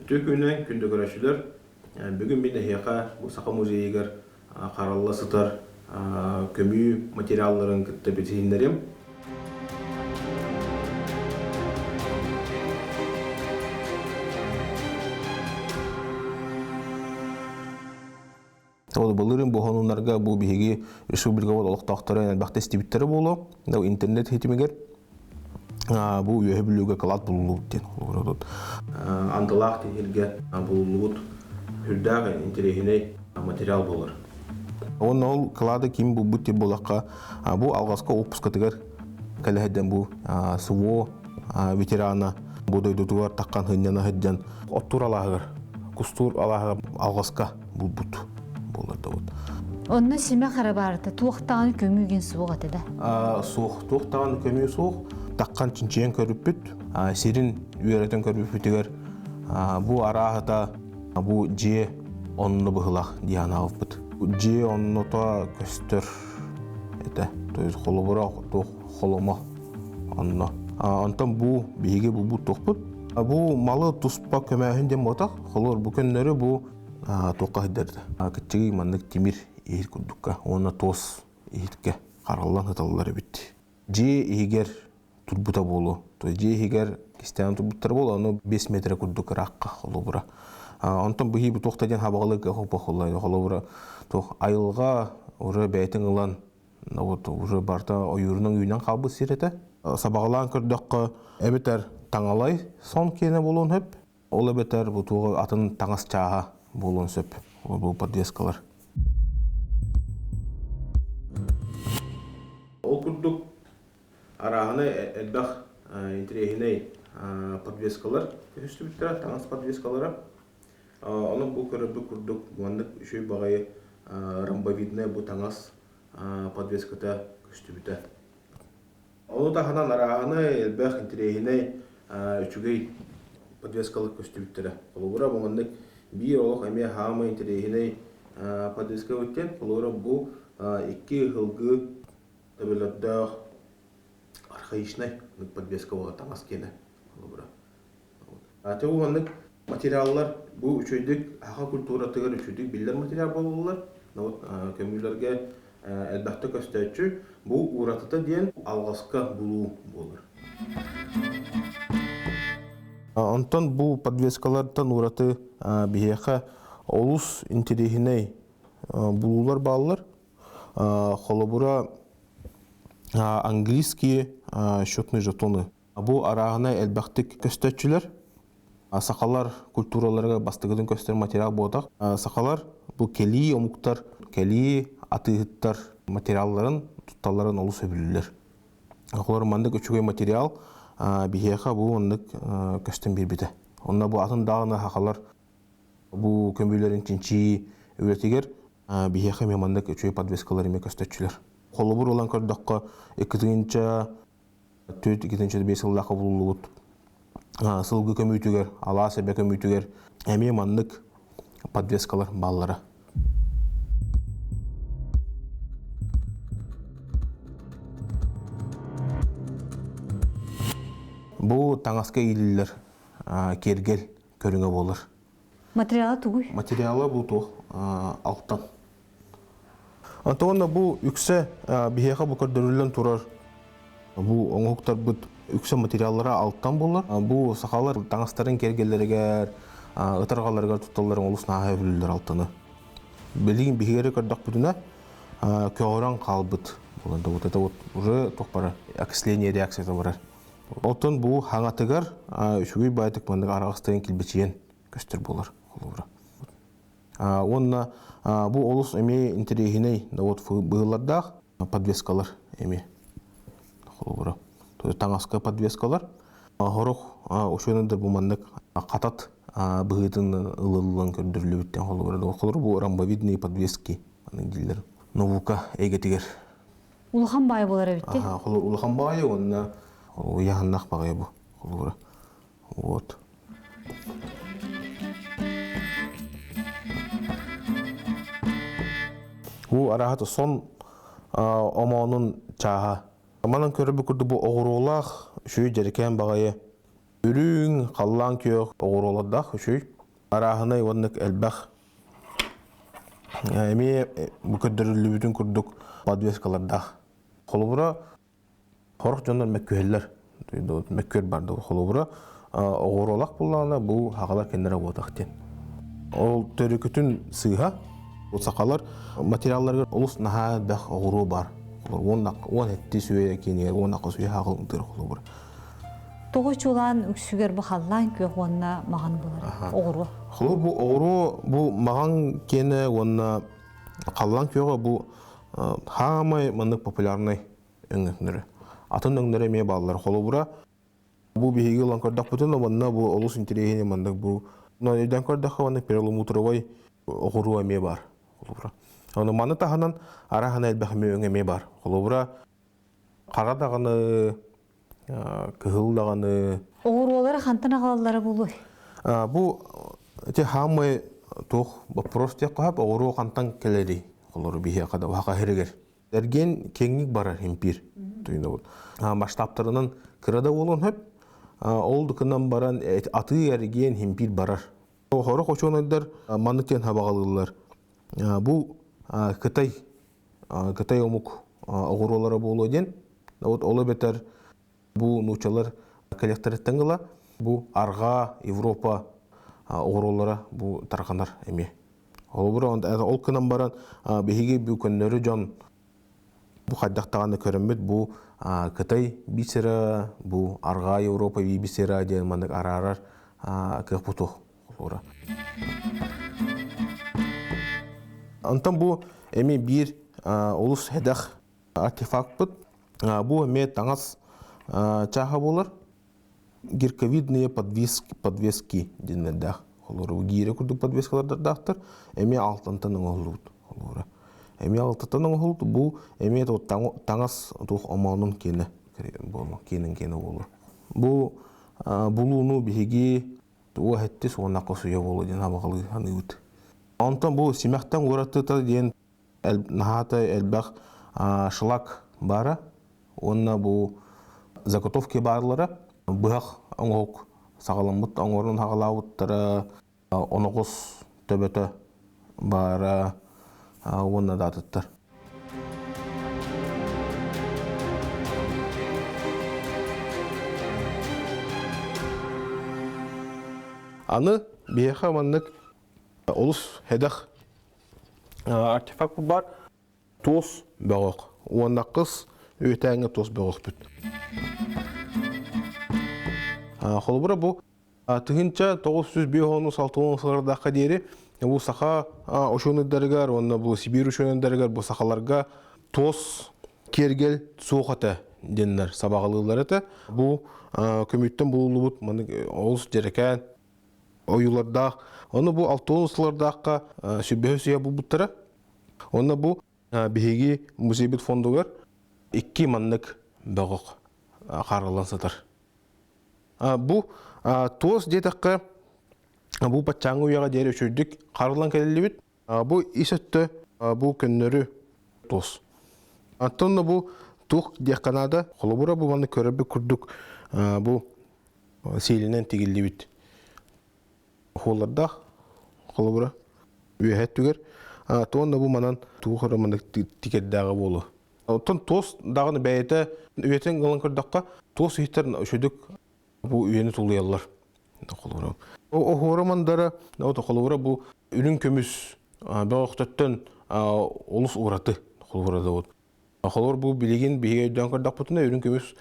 Үтүө күнүнэн күндү көрөөччүлэр! Бүгүн мин эһиэхэ бу Саха музейыгар харалла сытар көмүү материалларын кытта билиһиннэриэм. Ол былырыын бу хонууннарга бу биһиги республикабыт олохтоохторо элбэхтэ истибиттэрэ буолуо. Интернет ситимигэр бу үөһэ бүлүүгэ кылаат булуллубут диэн холобура Андылаах тиһилгэ булуллубут үрдээх интэриэһинэй материал буолар. Уонна ол кылааты ким булбут диэн буоллахха, бу алҕаска отпускатыгар кэлэһэрдэн бу СВО ветерана бу дойдутугар таххан сынньана сылдьан оттуур алааһыгар, кустуур алааһыгар алҕаска булбут буолар да вот. Онно симэх эрэ баарыта туох даҕаны көмүүгүн суох этэ да? Суох, туох даҕаны көмүү суох. Таххан чинчийэн көрүппүт, сирин үөрэтэн көрбүппүтүгэр бу арааһыта бу дьиэ онно быһылах дии санаабыппыт. Дьиэ онното көстөр этэ. То есть холобура туох холомо онно. Онтон бу биһиги булбут туохпут. Бу малы туспа көмөөһүн диэн буотах. Холобур бу көннөрү бу туохха сылдьар кыччыгый маннык тимир иһит курдукка уонна туос иһиткэ хараллан сыталлар эбит. Дьиэ иһигэр турбута буолуо. То дьиэ иһигэр кистээн турбуттар буолуо, ону 5 метр курдук ыраахха холобура. Онтон быһыы бу туох да диэн хабаҕалык холобура туох айылҕа уже бэйэтин ылан вот уже барыта ойуурунан үүнэн хаалбыт сир этэ. Сабаҕалаан көрдөххө, эбэтэр таҥалай сон киэнэ буолуон сөп, Ол эбэтэр бу туоҕу атын таҥас чааһа буолуон сөп. Бу подвескалар. Ол курдук арааһынай элбэх интэриэһинэй подвескалар көстүбүттэрэ, таҥас подвескалара. Ону бу көрөрбүт курдук маннык үчүгэй баҕайы ромбовидная бу таҥас подвеската көстүбүтэ. Ону таһынан арааһынай элбэх интэриэһинэй үчүгэй подвескалар көстүбүттэрэ. Холобура, бу маннык биир олох эмиэ хаамай интэриэһинэй подвеска эбит. Холобура, бу икки ылгы төбөлөрдөөх архаичнай подвеска буолар таҥас киэнэ. Холобура. Аты бу маннык материаллар бу үчүгэйдик саха культуратыгар үчүгэйдик биллэр материал буолаллар. Вот көмүүлэргэ элбэхтэ көстөөччү. Бу уратыта диэн алҕаска булуу буолар. Онтон бу подвескалартан ураты биһиэхэ олус интэриэһинэй булуулар бааллар. Холобура, английские счетные жетоны. Бу арааһынай элбэхтик көстөөччүлэр. Сахалар культураларыгар бастакытын көстөр материал буотах. Сахалар бу кэлии омуктар, кэлии атыыһыттар материалларын тутталларын олус сөбүлүүллэр. Олор маннык үчүгэй материал биһиэхэ бу маннык көстөн биэрбитэ. Онно бу атын даҕаны сахалар бу көмүүлэрин чинчийии үлэтигэр биһиэхэ эмиэ маннык үчүгэй подвескалар эмиэ көстөччүлэр. Холобур ылан көрдөххө, 2004-2005 сыллаахха булуллубут сылгы көмүүтүгэр, алаас эбэ көмүүтүгэр эмиэ маннык подвескалар бааллара. Бу таҥаска иилиллэр киэргэл көрүҥэ буолар. Материала тугуй? Материала бу туох алтан. Онтон бу үксэ биһиэхэ бу көрдөрүллэн турар бу оҥоһуктарбыт үксэ материаллара алтан буолар. Бу сахалар таҥастарын кэргэллэригэр, ытарҕаларыгар тутталларын олус нааһа өбүлүллэр алтаны. Билигин биһиги көрдөхпүтүнэ көҕөрөн хаалбыт буолан да вот это вот уже туох бара окисление реакцията барар. Оттон бу хаҥатыгар үчүгэй баайтык маннык араҕастайан килбичийэн көстөр буолар холобура. Уонна бу олус эмиэ интэриэһинэй да вот быһыылардаах подвескалар эмиэ холобура. Таҥаска подвескалар. Сорох учуонайдар бу маннык хатат быһыытын ылыллан көрдөрүлүбүттэн холобура. Холобура бу ромбовидные подвески маннык дииллэр. Наука эйгэтигэр. Улахан баай буолар эбит дии. Улахан баайы уонна уйаһаннах баҕайы бу холобура. Вот. Бу арааһата сон омоонун чааһа. Манан көрөрбүт курдук бу оҕуруолаах үчүгэй дьэрикээн баҕайы үрүҥ, халлаан күөх оҕуруолардаах үчүгэй. Арааһынай уонна элбэх эмиэ бу көрдөрүллүбүтүн курдук подвескалардаах. Холобура, сорох дьоннор мөккүһэллэр. Мөккүөр бар холобура, оҕуруолах буллаҕына бу хаҕалар кэннэрэ буотах диэн. Ол төрүкүтүн сыыһа, сахалар материалларыгар олус наһаа элбэх оҕуруо бар. 17 сүөйэ киинигэр 16 сүөйэ хаҕыл холобура. Тоҕо чуолаан үксүгэр бу халлаан күөх уонна маҕан буолар оҕуруо? Холобур, бу оҕуруо бу маҕан киэнэ уонна халлаан күөҕэ бу хаамай маннык популярнай өҥнөрө. Атын өҥнөрө эмиэ бааллар. Холобура, бу биһиги ылан көрдөхпүтүнэ манна бу олус интэриэһинэй маннык бу өйдөөн көрдөххө маннык перламутровай оҕуруо эмиэ баар. Холобура. Ону маны таһынан араһана элбэх эмиэ өҥ эмиэ баар. Холобура, хара даҕаны кыһыл даҕаны. Оҕуруолары хантан аҕалаллара буолуой? Бу ити хаамай туох вопрос диэххэ сөп, оҕуруо хантан кэлэрий? Олору биһиэхэ да уһаха иһиригэр. Эргиэн киэҥник барар импиир туйнабыт. Масштабтарынан кыра да буолуон сөп. Ол гынан баран атыы эргиэн импиир барар. Сорох учуонайдар маннык диэн хабаҕалыыллар. Бу Кытай Кытай омук оҕуруолара буолуо диэн. Вот ол эбэтэр бу нууччалар кэлиэхтэриттэн ыла бу арҕаа Европа оҕуруолара бу тарҕанар эмиэ. Холобура ол гынан баран биһиги бу көннөрү дьон бу хайдах даҕаны көрөммүт бу Кытай бисера, бу арҕаа Европа бисера диэн маннык араарар кыахпыт суох. Холобура. Онтон бу эмиэ биир олус сэдэх артефакпыт. Бу эмиэ таҥас чааһа буолар. Гирковидные подвески диэннэрдээх. Холобура, гиирэ курдук подвескалардаахтар. Эмиэ алтантан оҥоһуллубут. Холобура. Эмиэ алтантан оҥоһуллубут. Бу эмиэ таҥас туох омоонун киэнэ киэнин киэнэ буолар. Бу булууну биһиги Уоһэттис уонна хосуйа буолуо диэн абаҕалыы саныыбыт. Онтон бу симэхтэн уратыта диэн наһаата элбэх шлак баара уонна бу заготовки баарлара быһах оҥоһук саҕаламмыт оҥорон хаҕалаабыттара оноҕос төбөтө баара уонна да атыттар. Аны биһиэхэ маннык олус сэдэх артефакт бар туос бөҕөх уонна кыс үөтээҥҥэ туос бөҕөхпүт. Холобура бу 1905 сыллардаахха диэри бу саха учуонайдарыгар уонна бу Сибиир учуонайдарыгар бу сахаларга туос киэргэл суох этэ диэннэр сабаҕалыыллар этэ. Бу көмүттэн булуллубут маннык олус дьэрэкээн ойуулардаах. Ону бу 60 сыллардаахха сүбэһэ сүһэ булбуттара. Онно бу биһиги музейбит фондугар икки маннык бөҕөх хараллан сытар. Бу туос диэтэххэ, бу баччааҥҥы үйэҕэ диэри үчүгдүк харыллан кэлиллибит. Бу ис өттө бу көннөрү туос. Оттон бу туох диэххэ наада, холобура бу манны көрөрбүт курдук бу сиэлинэн тигиллибит хуоллардаах холобура үөһэ өттүгэр туонна бу манан туох эрэ маннык тикэрдээҕэ буолуо. Оттон туос даҕаны бэйэтэ үйэтин ылан көрдөххө, туос иһиттэр үчүгдүк бу үйэни тулуйаллар. Холобура. Оһуора мандара, холобура бу үрүҥ көмүс бөҕөхтөртөн олус ураты холобура да вот. Холобур бу билигин биһиги өйдөөн көрдөхпүтүнэ үрүҥ көмүс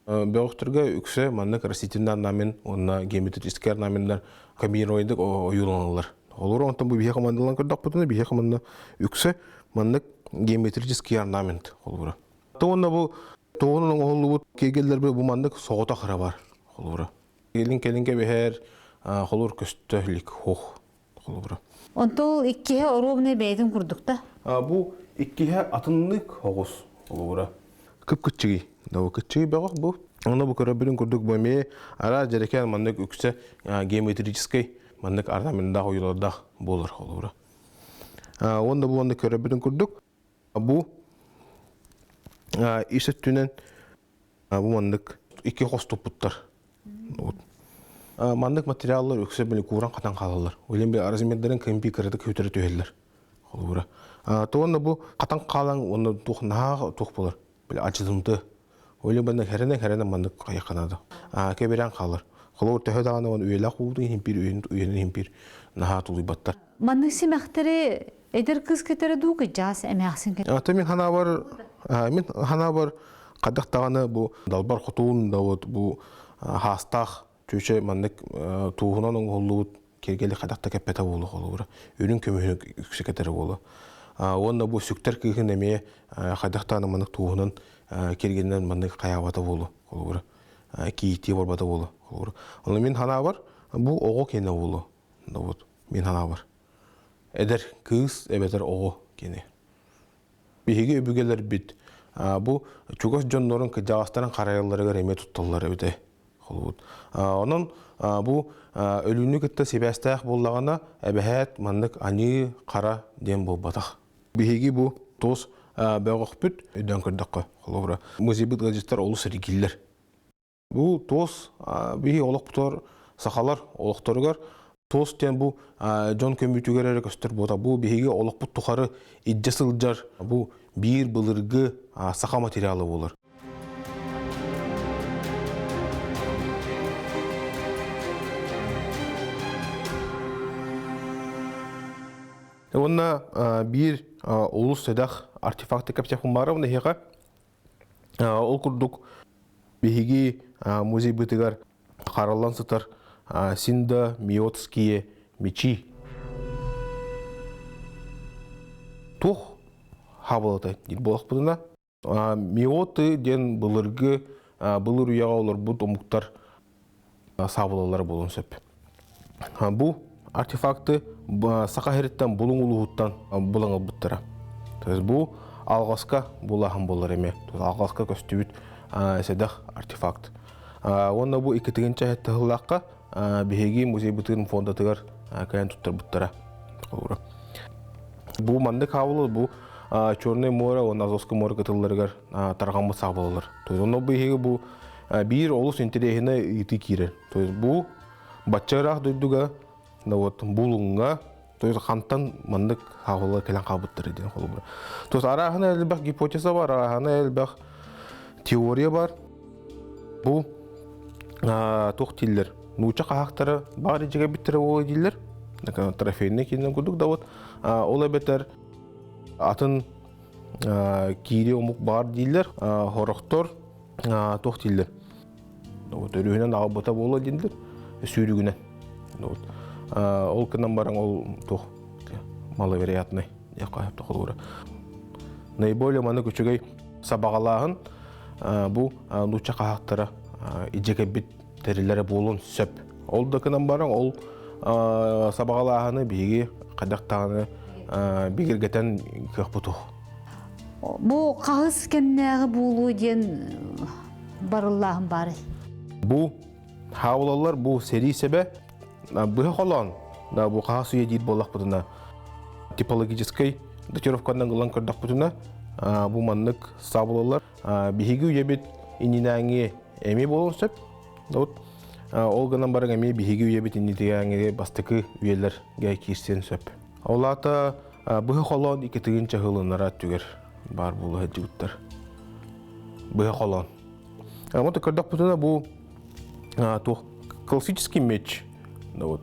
Бөҕөхтөргө үксэ маннык растительный орнамент уонна геометрический орнаменнар комбинированныйдык ойууланаллар. Олору онтон бу биһиэхэ командалан көрдөхпүтүнэ, биһиэхэ манна үксэ маннык геометрический орнамент холобура. Уонна бу туоҕунан оҥоһуллубут киэргэллэрбит бу маннык соҕотох эрэ бар холобура. Илин кэлин кэбиһэр холур көстө илик хуох холобура. Онтон ол иккиһэ оруобунай бэйэтин курдук да? Бу иккиһэ атыннык оҕус холобура. Кып-кыччыгый. Да кыччыгый бөҕөх бу. Онно бу көрөбүрүн курдук бу эмиэ араас дьэрэкээн маннык үксэ геометрическэй маннык орнамендаах ойуулардаах буолар холобура. Уонна бу маннык көрөбүрүн курдук бу ис өттүнэн бу маннык икки хос туппуттар. маннык материаллар үксэ били кууран хатан хаалаллар. Улин би размердарын кымпи кыратык хүтэрэ түһэллэр. Холобура. Туонна бу хатан хаалан уонна туох наһаа туох болар. Били ачылымты. Оле банна херенен херенен маннык хайаханада. Кеберен хаалар. Холобур төһө даҕаны он үйэлээх уутун иһин бир үйэнин иһин бир наһаа тулуйбаттар. Маннык симэхтэри эдэр кыз кетері дуу кыдьаас эмээхсин кетер. Ата мин ханаабар мин ханаабар хадах даҕаны бу далбар хотуун да вот бу хаастаах чүчэ маннык тууһунан оҥоһуллубут киэргэли хадах да кэппэтэ буолуо холобура үрүҥ көмүһүн үксэ кэтэрэ буолуо уонна бу сүктэр кыыһын эмиэ хайдах даҕаны маннык тууһунан киэргэлинэн маннык хайаабата буолуо холобура киитии барбата буолуо холобура ону мин ханаабар бу оҕо киэнэ буолуо вот мин ханаабар эдэр кыыс эбэтэр оҕо кини. Биһиги өбүгэлэрбит бу чугас дьоннорун кырдьаҕастарын харайалларыгар эмиэ тутталлар эбитэ холобут. Онон бу өлүүнү кытта сибээстээх буоллаҕына эбэһээт маннык аньыы хара диэн буолбатах. Биһиги бу туос бөҕөхпүт өйдөөн көрдөххө холобура музейбыт ыалдьыттар олус эргиллэр. Бу туос биһи олохпутугар сахалар олохторугар туос диэн бу дьон көмүүтүгэр эрэ көстөр буота. Бу биһиги олохпут тухары илдьэ сылдьар бу биир былыргы саха материала буолар. Уонна биир олус сэдэх артефакты кэпсиэхпин баарабын эһиэхэ. Ол курдук биһиги музейбытыгар хараллан сытар Синда Миотские мечи туох хаабылата диир буолахпытына миоты диэн былыргы былыр үйэҕэ олорбут омуктар саабылалара буолуон сөп. Бу артефакты Саха сириттэн Булуҥ улууһуттан булан ылбыттара. То есть бу алҕаска булааһын буолар эмиэ. Алҕаска көстүбүт сэдэх артефакт. Уонна бу иккитигинчэ сыллаахха биһиги музейбытын фондатыгар кэлэн туттарбыттара. Бу маннык хаабылы бу Черное море уонна Азовское море кытылларыгар тарҕаммыт саабылалар. То есть онно биһиги бу биир олус интэриэһинэй ыйытыы киирэр. То есть бу бачча ыраах дойдуга да вот Булуҥҥа то есть хантан маннык хаалла кэлэн хаалбыттар диэн холобура. То есть арааһына элбэх гипотеза бар, арааһына элбэх теория бар. Бу туох дииллэр? Нуучча хаһаактара баар дьигэбиттэрэ буолуо дииллэр. Трофейный кинин курдук да вот ол эбэтэр атын киири омук баар дииллэр. Хорохтор туох дииллэр? Вот өрүһүнэн аҕалбыта буолуо дииллэр сүүрүгүнэн. Вот ол гынан баран ол туох маловероятный холобура. Наиболее маннык үчүгэй сабаҕалааһын бу нуучча хаһаактара илдьэ кэлбит тэриллэрэ буолуон сөп. Ол да гынан баран ол сабаҕалааһыны биһиги хайдах даҕаны бигэргэтэн кыахпыт суох. Бу хаһыс кэмнээҕи буолуо диэн барыллааһын баарый? Бу хаалаллар бу сэрии сэбэ быһа холоон да бу хаһыс үйэ диир буоллахпытына типологическай датировканан ылан көрдөхпүтүнэ бу маннык саабылалар биһиги үйэбит иннинээҥи эмиэ буолуон сөп вот ол гынан баран эмиэ биһиги үйэбит иннитигээҥи бастакы үйэлэргэ киирсиэн сөп ол аата быһа холоон иккитигин чаһылынара түгэр баар буола сылдьыбыттар быһа холоон вот көрдөхпүтүнэ бу туох классический меч да вот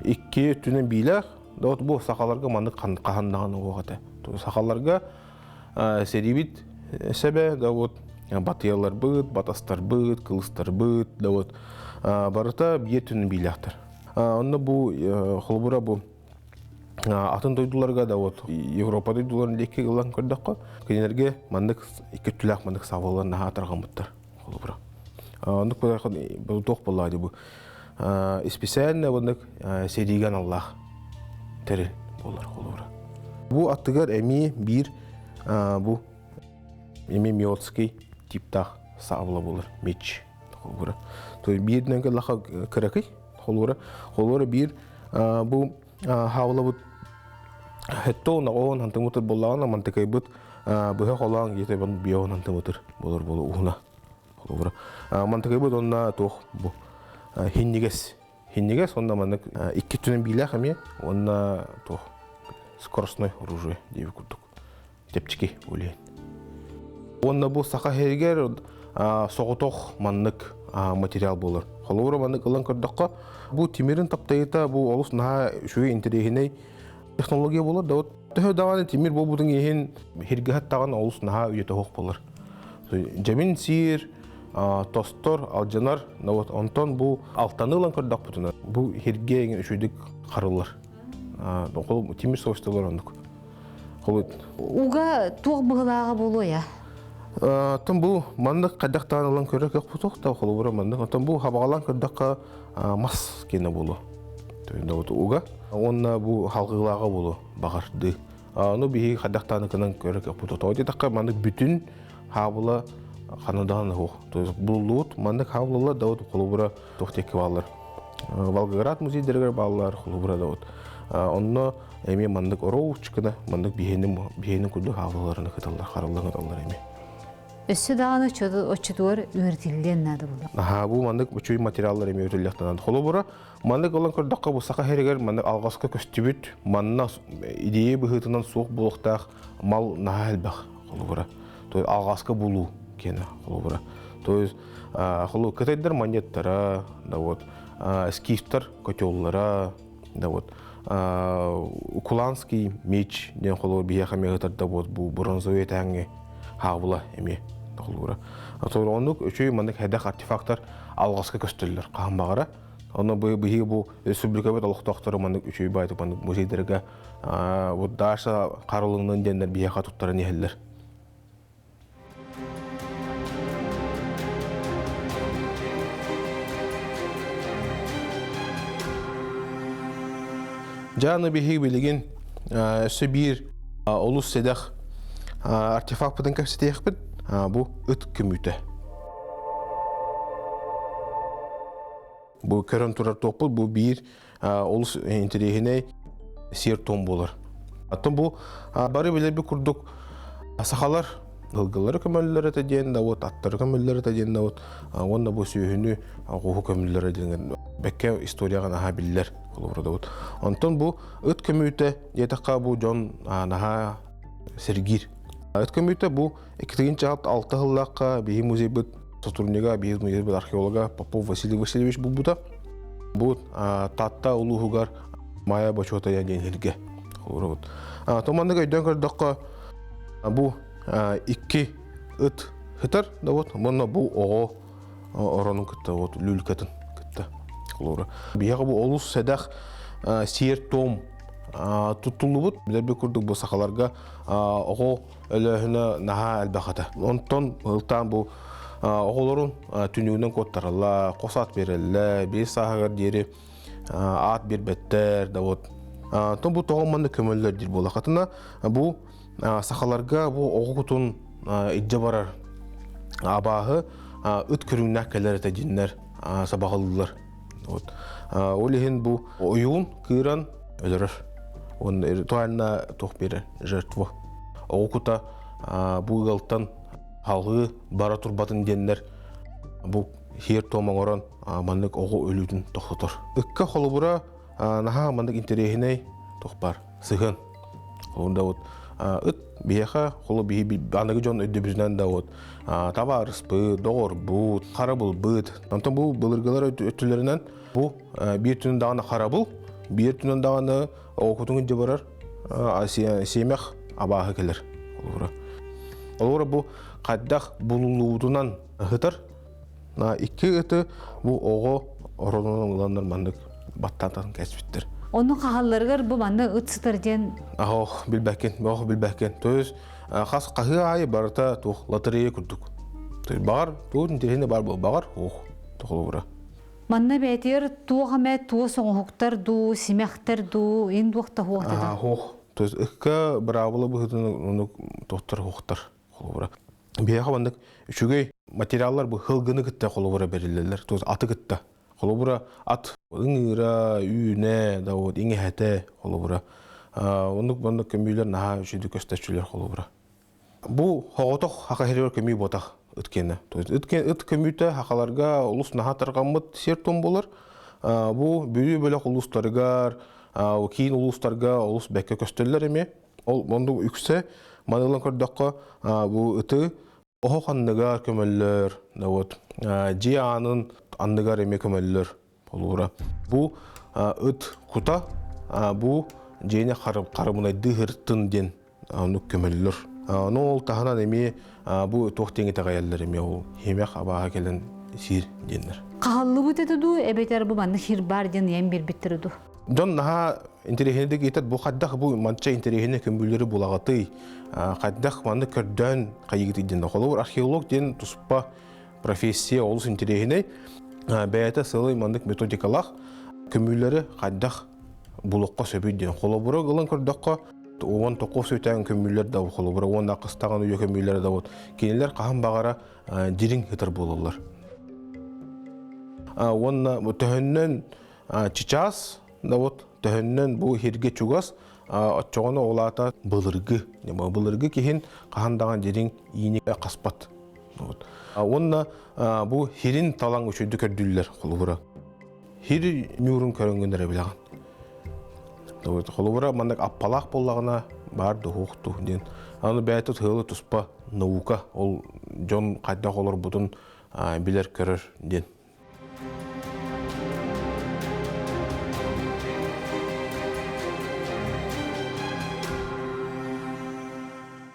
икки өттүнэн биилээх да вот бу сахаларга маннык хаһан даҕаны уох этэ сахаларга сэриибит сэбэ да вот батыйаларбыт батастарбыт кылыстарбыт да вот барыта биир өттүнэн биилээхтэр онно бу холобура бу атын дойдуларга да вот Европа дойдуларын диэки ылан көрдөххө кинилэргэ маннык икки өттүлээх маннык сабыллан наһаа тарҕаммыттар холобура оннук туох буоллаа дии бу исписээннэ оннук сэриигэ аналлаах тэрил буолар холобура бу аттыгар эмиэ биир бу эмиэ миотский типтаах саабыла буолар меч холобура то бииринэн кэллэххэ кыракый холура холура биир бу хаалабыт хеттоон оҕоон хантымытыр буоллаҕына мантыкайбыт быһа холоон диэтэ биоон хантымытыр болор болу уһуна холобура мантыкайбыт онна туох бу хиннигес. Хиннигэс онно маннык икки өттүнэн биилээх эмиэ уонна туох скоростной оружие диэбит курдук чэпчэки улиэн. Уонна бу саха сиригэр соҕотох маннык материал буолар. Холобура маннык ылан көрдөххө, бу тимирин таптайыта бу олус наһаа үчүгэй интэриэһинэй технология буолар да вот төһө даҕаны тимир буолбутун иһин хиргэһэт даҕаны олус наһаа үйэтэ суох буолар. Дьэмин сиир, тостор, алдьанар, да вот онтон бу алтаны ылан көрдөхпүтүнэ бу хиргэ эҥин үчүгүйдүк харыллар. Тимир свойстволар оннук. Уга туох быһылааҕа буолуо Оттон бу маннык хайдах даҕаны ылан көрөр кыахпыт да холобура маннык. Оттон бу хабаҕалаан көрдөххө мас киэнэ буолуо. Уга. Уонна бу халҕыылааҕа буолуо баҕардыы. Ону биһиги хайдах даҕаны гынан көрөр кыахпыт. Тоҕо диэтэххэ маннык бүтүн хаабыла ханна даҕаны суох. То есть буллубут маннык хаабылалар да вот холобура туох диэки бааллар. Волгоград музейдарыгар бааллар холобура да вот. Онно эмиэ маннык ороучкана маннык биһиэнин биһиэнин курдук хаалаларына кыталлар хараллан кыталлар эмиэ. Өссө даҕаны оччотугар үөрэтиллиэн наада буолла. Аха бу маннык үчүгэй материаллар эмиэ үөрэтиллиэхтэн наада. Холобура, маннык ылан көрдөххө бу саха сиригэр маннык алҕаска көстүбүт, манна идея быһыытынан суох буолуохтаах мал наһаа элбэх холобура. То есть алҕаска булуу киэнэ холобура. То есть холу кытайдар монеттара, да вот, скифтар котеллара, Да вот Куланский меч диэн холобур биһиэхэ эмиэ ытар да вот бу бронзовый этээҥҥи хаабыла эмиэ холобура. Оннук үчүгэй маннык хэдэх артефактар алҕаска көстөллөр хаһан баҕара. Онно бу биһиги бу республикабыт олохтоохторо маннык үчүгэй баайдык маннык музейдарга вот Даша Харылыҥнын диэннэр биһиэхэ туттаран иһэллэр. Дьааны биһиги билигин өссө биир олус сэдэх артефакпытын кэпсэтиэхпит. Бу ыт көмүүтэ. Бу көрөн турар туохпут бу биир олус интэриэһинэй сиэр-туом буолар. Оттон бу бары билэрбит курдук сахалар ылгылары көмөллөр этэ диэн да вот аттары көмөллөр этэ диэн да вот уонна бу сүөһүнү оҕуһу көмөллөр диэн бэккэ историяҕа наһаа биллэр холобура да вот. Онтон бу ыт көмүүтэ диэтэххэ бу дьон наһаа сэргиир. Ыт көмүүтэ бу 2006 сыллаахха биһи музейбыт сотруднига, биһи музейбыт археолога Попов Василий Васильевич булбута. Бу Таатта улууһугар Майа Бочуотайа диэн сиргэ олоробут. Томаннык өйдөөн көрдөххө, бу икки ыт сытар да вот, уонна бу оҕо оронун кытта вот люлькатын кытта олоро. Биһиэхэ бу олус сэдэх сиэр-туом туттуллубут. Билэрбит курдук бу сахаларга оҕо өлөөһүнэ наһаа элбэх этэ. Онтон ылтаан бу оҕолорун түннүгүнэн куоттараллар, хос аат биэрэллэр, биир сааһыгар диэри аат биэрбэттэр да вот. Онтон бу тоҕо манна көмөллөр диир буоллаххытына, бу сахаларга бу оҕо кутун илдьэ барар абааһы ыт көрүҥнээх кэлэр этэ диэннэр сабаҕалыыллар. Вот. Ол иһин бу ойуун кыыран өлөрөр. Он ритуально туох биэрэр жертва. Оҕо кута бу ыалтан халҕыы бара турбатын диэннэр бу сиэр-туом оҥорон маннык оҕо өлүүтүн тохтотор. Ыкка холобура наһаа маннык интэриэһинэй туох баар сыһыан. Холобура вот ыт биһиэхэ холу биһи аныгы дьон өйдөбүлүнэн да вот табаарыспыт, доҕорбут, харабылбыт. Онтон бу былыргылар өттүлэринэн бу биир түнэн даҕаны харабыл, биир түнэн даҕаны оҕокутун илдьэ барар сиэмэх абааһы кэлэр. Холобура. Холобура бу хайдах булуллубутунан ыһытар. Икки ыты бу оҕо оронунан ыланнар маннык баттаан кэспиттэр. Ону хаһалларыгар бу манна ыт сытар диэн Ох, билбэккин, ох билбэккин. То есть хас хаһыы аайы барыта туох лотерея курдук. То есть баҕар, туох интэриэһинэй баар буол, баҕар, ох, холобура. Манна бэйэтигэр туох эмэ туос оҥоһуктар дуу, симэхтэр дуу, ин дуох да хуох да. Хуох. То есть ыкка быраабыла быһыытынан ону тохтор хуохтар холобура. Биһиэхэ маннык үчүгэй материаллар бу хылгыны кытта холобура бэриллэллэр. То есть аты кытта. Холобура ат ыҥыыра, үүнэ, да вот иҥэһэтэ холобура. Оннук маннык көмүүлэр наһаа үчүгэй көстөччүлэр холобура. Бу соҕотох хаха сиригэр көмүү буотах ыт киэнэ. То есть ыт, ыт көмүүтэ хахаларга олус наһаа тарҕаммыт сиэр-туом буолар. Бу Бүлүү бөлөх улуустарыгар, киин улуустарга олус бэккэ көстөллөр эмиэ. Ол оннук үксэ манылан көрдөххө бу ыты оһох анныгар көмөллөр, да вот дьиэ аанын анныгар эмиэ көмөллөр болуура. Бу ыт кута бу дьиэни харымынайдыы һыртын диэн оннук көмөллөр. Ну ол таһынан эмиэ бу туох диэн итэҕэйэллэр эмиэ ол химэх абааһы кэлэн сиир диэннэр. Хаһаллыбыт этэ дуу, эбэтэр бу маннык хир бар диэн ыйан биэрбиттэрэ дуу? Дьон наһаа интэриэһинэйдик ыйытар бу хайдах бу манча интэриэһинэй көмүллэри булаҕытый, хайдах маннык көрдөөн хайыгытый диэн. Холобур, археолог диэн туспа профессия олус интэриэһинэй. Бэйэтэ сылый маннык методикалаах көмүүлэри хайдах булуохха сөбүй диэн. Холобура ылан көрдөххө, 19 үтээн көмүүлэр да холобура уонна кыстаҕан үйэ көмүүлэрэ да вот кинилэр хаһан баҕара дириҥ ытар буолаллар. Уонна төһөннөн чычаас да вот төһөннөн бу хиргэ чугас оччоҕуна ол аата былыргы былыргы киһин хаһан даҕаны дириҥ иини хаспат. Вот. Уонна бу хирин талаҥ үчүгдүк көрдүүллэр холобура. Хир ньуурун көрөнгөн эрэ билэҕин. Холобура маннык аппалаах буоллаҕына баар дуһуох ту диэн. Аны бэйэтэ тыалы туспа наука ол дьон хайдах олорбутун билэр көрөр диэн.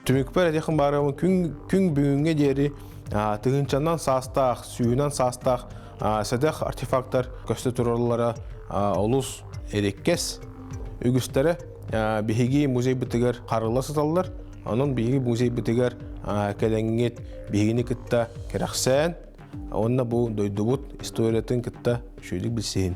Түмүкпэр этиэхим баарабын күн, күн бүгүҥҥэ диэри тыһыынчанан саастаах, сүүһүнэн саастаах сэдэх артефактар көстө тураллара олус эриэккэс. Үгүстэрэ биһиги музейбытыгар харылла сыталлар. Онон биһиги музейбытыгар кэлэҥҥит биһигини кытта кэрэхсээн, уонна бу дойдубут историятын кытта үчүгэйдик билсиһин.